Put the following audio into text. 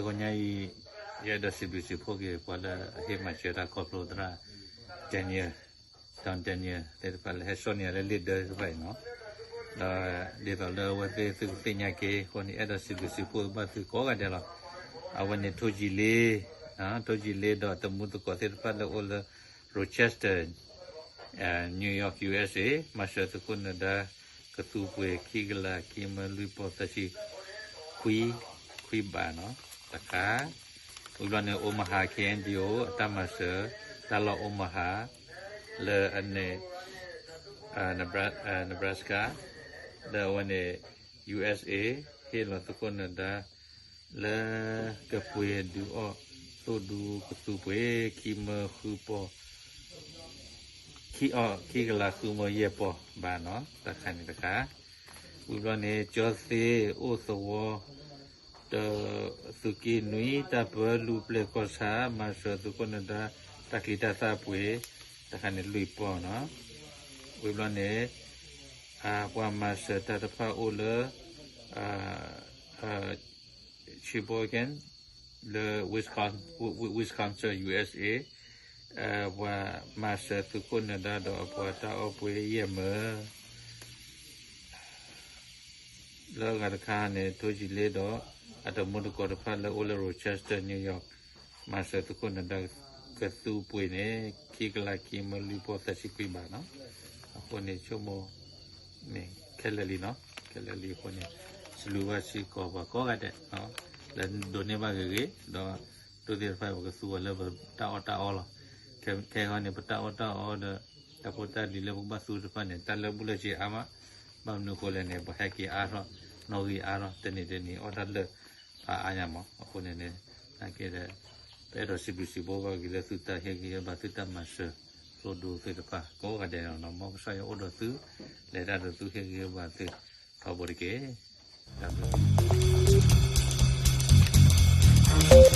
တဂီၤညါအံၤ ယအဲၣ်ဒိးစံးဘျုးစံးဖှိၣ်က့ၤ ပှၤလၢအဟ့ၣ်မၤစၢၤတၢ်ခီဖျိသရၣ် Daniel, Don Daniel သ့ၣ်တဖၣ်လၢဟဲစိာ်န့ၢ်ယၤလၢလံာ်ဒၢသ့ၣ်တဖၣ်အံၤနီၤ, ဒီးဒ်သိးလၢအဝဲသ့ၣ်သုကသ့ၣ်ညါက့ၤအဃိန့ၣ် အဲၣ်ဒိးစံးဘျုးစံးဖှိၣ်ဘၣ်သုကိးဂၤဒဲးလီၤ. အဝဲန့ၣ် ထိၣ်ယံာ်လ့, ထိၣ်ယံာ်လ့ဒီးတမူသကိးသ့ၣ်တဖၣ်လၢအိၣ်လၢ Rochester, New York, U S A မၤစၢၤသုးခိၣ်နၢၤဒါ ကသူပှ့ၤ ခံကလး ခံမၢ လွံၢ်ပီၢ် သၢဆံ ခွံ, ခွံဘးနီၤ တခါ. ဝံၤဘျီန့ၣ် Omaha K N D O အတၢ်မၤစၢၤ တၢ်လီၢ် Omaha လၢအန့ၣ် Nebraska လၢအဝဲန့ၣ် U S A ဟ့ၣ်လီၤသုးခိၣ်နၢၤဒါ လၢကပှ့ၤဒုးအီၣ်သိၣ်ဒူကသူပှ့ၤ ခံမၢဃုပီၢ် ခံအီၣ် ခံကလးဃုမၢယဲၢ်ပီၢ်ဘးနီၤ တခါန့ၣ်တခါ. ဝံၤဘျီန့ၣ် ကၠီသ့အိၣ်သဝီ တ သုးက့နွံ တၢ်ပၢလူၤပျဲၢ်ကီၢ်ဆၣ် မၤစၢၤသုးခိၣ်နၢၤဒါ တၢ်ချံတၢ်သၣ်ပှ့ၤ တခါန့ၣ် လွံၢ်ပီၢ်နီၤ. ဝံၤဘျီန့ၣ် ပှၤမၤစၢၤတၢ်တဖၣ်အိၣ်လၢ Sheboygan လၢ Wisconsin, U S A ပှၤမၤစၢၤသုးခိၣ်နၢၤဒါဒီးအပှၤတၢ်အီၣ်ပှ့ၤယဲၢ်မၢ လၢအဂၤတခါန့ၣ် ထိၣ်ယံာ်လ့ဒီး အတမူသကိးတဖၣ်လၢအိၣ်လၢ Rochester, New York မၤစၢၤသုးခိၣ်နၢၤဒါကသူပှ့ၤန့ၣ် ခံကလးခံမၢလွံၢ်ပီၢ်သၢဆံခွံဘးနီၤ. အဃိန့ၣ် ဆိကမိၣ်မ့ၢ်ခဲလၢာ်လံနီၤ, ခဲလၢာ်လံအဃိန့ၣ် စလူၤဘၣ်စ့ၢ်ကီးပှၤကိးဂၤဒဲး လၢဒိးန့ၢ်ဘၣ်ဂ့ၤဂ့ၤ ဒီးဒိးသ့ၣ်တဖၣ်ပကသူအီၤလၢပတၢ်အီၣ်တၢ်အီလီၤ. ခဲအံၤန့ၣ် ပတၢ်အီၣ်တၢ်အီဒီး တၢ်ဖိတၢ်လံၤလၢပကဘၣ်သူတဖၣ်န့ၣ် တၢ်လၢာ်ဘူၣ်လၢာ်စ့အါမး, ဘၣ်မနုၤအဃိလဲၣ်န့ၣ် ပှၤဟဲက့ၤအါထီၣ် နီၣ်ဂံၢ်အါထီၣ် တနံၤတနံၤအီၣ်တၢ်လၢာ်ဖးအါညါမး. အဃိန့ၣ်န့ၣ် နာ်က့ဒီး ပအဲၣ်ဒိးစံးဘျုးစံးဖှိၣ်ဘၣ်က့ၤလၢသုတၢ်ဟ့ၣ်ဂံၢ်ဟ့ၣ်ဘါ သုတၢ်မၤစၢၤ သိၣ်ဒူသ့ၣ်တဖၣ် ကိးဂၤဒဲးလီၤနီၤ. မ်ကစၢ်ယွၤအိၣ်ဒီးသု လဲၤတၢ်ဒီးသုဟ့ၣ်ဂံၢ်ဟ့ၣ်ဘါသု ထီဘိတက့ၢ်. တၢ်ဘျုး